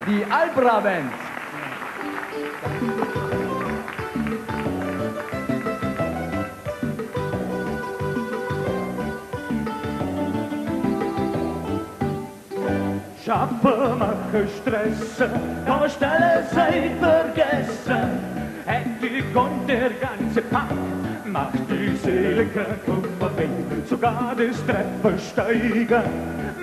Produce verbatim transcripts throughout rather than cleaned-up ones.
Die Albra Band. Schaffe, mache Stress, da stelle sei vergesse. Hektik und der ganze Pack macht die Seele krank und verwirrt. Sogar das Treppensteigen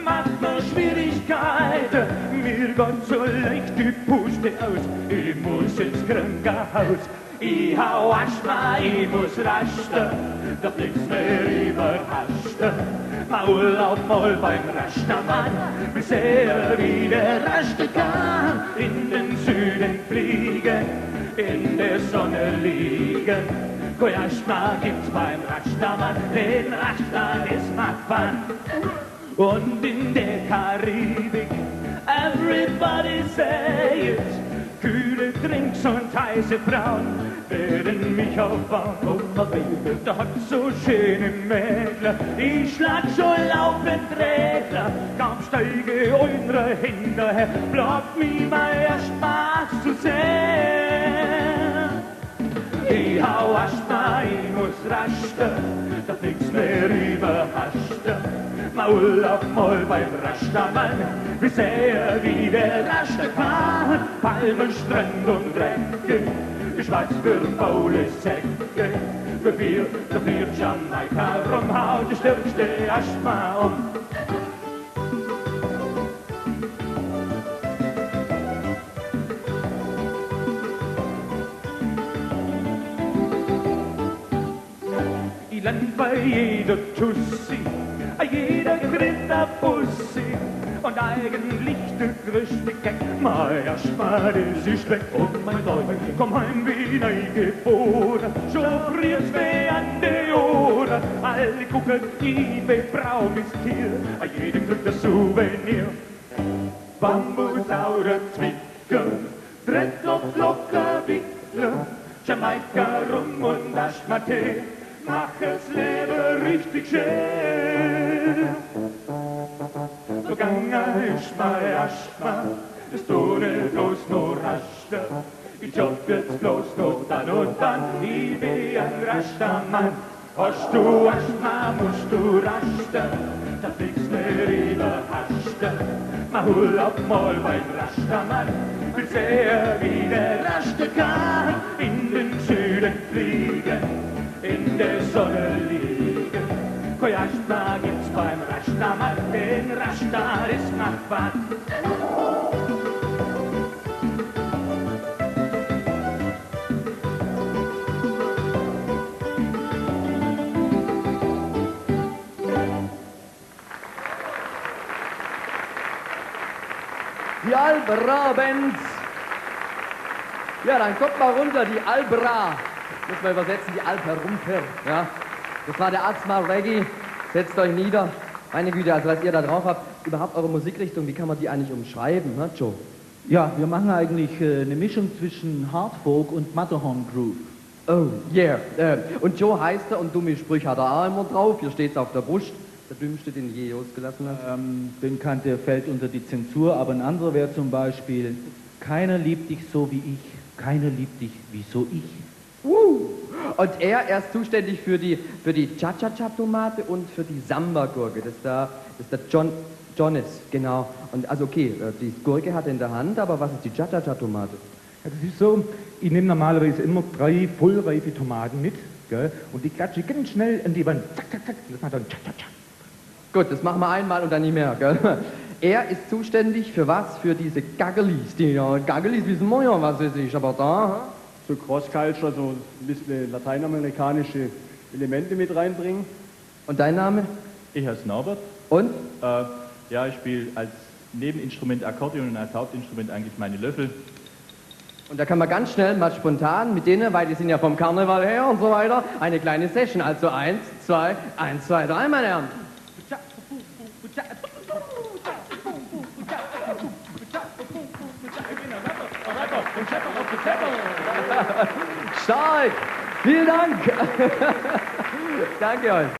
macht mir Schwierigkeiten. Mir geht so leicht die Puste aus. Ich muss ins Krankenhaus. Ich hab Asthma, ich muss rasten, da fliegt's mir überhascht. Mach Urlaub mal beim Rastamann, wir sehen, wie der rasten kann. In den Süden fliegen, in der Sonne liegen. Kein Asthma gibt's beim Rastamann, denn Rasta is my fun. Und in der Karibik, everybody say it, kühle Drinks und heiße Frauen werden mich aufbauen. Oh, my baby, der hat so schöne Mädler, ich schlag schon laufend Rädler, kaum steige andere hinterher, bleibt mir mein Spaß zu sehen. Ich hab Asthma, ich muss rasten, da fliegt's mir überhascht. Mach Urlaub mal beim Rastamann, wir sehen, wie der rasten kann. Palmen, Strand und Dreck, ich weiß, für faule Säcke. Für wir, für wir Jamaika rum, haut das stärkste Asthma um. Ich land bei jeder Tussi, jeder kriegt a Bussi. Und eigentlich der größte Gag, mein Asthma, das ist weg. Oh mein Gott, komm heim wie neugeboren, schon friert's mir an die Ohren. Alle gucken, ich bin braun wie Tier, jeder kriegt ein Souvenir. Bambus oder Zwickel, Dreck auf locker Wickel, Jamaika Rum und Asthma-Tee, macht das Leben richtig schön. Vergangen ist mein Asthma, es tun bloß noch Rasta. Ich hab jetzt bloß noch dann und wann, ich bin ein Rastamann. Hast du Asthma, musst du rasten, da fliegt's mir überhascht. Mach Urlaub mal beim Rastamann, wir sehen, wie der rasten kann. In den Süden fliegen, in der Sonne liegen. Kein Asthma gibt's beim Rastamann, denn Rasta is my fun. Die Albra Band. Ja, dann kommt mal runter, die Albra. Muss man übersetzen, die Alp herumfährt. Ja. Das war der Asthma Reggae. Setzt euch nieder. Meine Güte, also was ihr da drauf habt, überhaupt eure Musikrichtung, wie kann man die eigentlich umschreiben, ne, Joe? Ja, wir machen eigentlich, äh, eine Mischung zwischen Hard Folk und Matterhorn Groove. Oh, yeah. Äh, und Joe heißt er und dumme Sprüche hat er auch immer drauf. Hier steht's auf der Brust. Der Dümmste, den du je losgelassen hast. Ähm, den kann, der fällt unter die Zensur, aber ein anderer wäre zum Beispiel: Keiner liebt dich so wie ich, keiner liebt dich wie so ich. Uh. Und er, er ist zuständig für die, für die Cha-Cha-Cha-Tomate und für die Samba-Gurke. Das ist der, das ist der John, Jonas, genau. Und also okay, äh, die Gurke hat er in der Hand, aber was ist die Cha-Cha-Cha-Tomate? Ja, das ist so, ich nehme normalerweise immer drei vollreife Tomaten mit, gell, und die klatsche ich ganz schnell an die Wand. Zack, zack, zack. Und das macht dann Cha-Cha-Cha. Gut, das machen wir einmal und dann nicht mehr, gell? Er ist zuständig für was? Für diese Gaggelis. Die, ja, Gaggelis wissen wir ja, was es ist, aber da, ha? So Cross-Culture, so ein bisschen lateinamerikanische Elemente mit reinbringen. Und dein Name? Ich heiße Norbert. Und? Äh, ja, ich spiele als Nebeninstrument Akkordeon und als Hauptinstrument eigentlich meine Löffel. Und da kann man ganz schnell mal spontan mit denen, weil die sind ja vom Karneval her und so weiter, eine kleine Session. Also eins, zwei, eins, zwei, drei, meine Herren. Stark! Vielen Dank! Danke euch.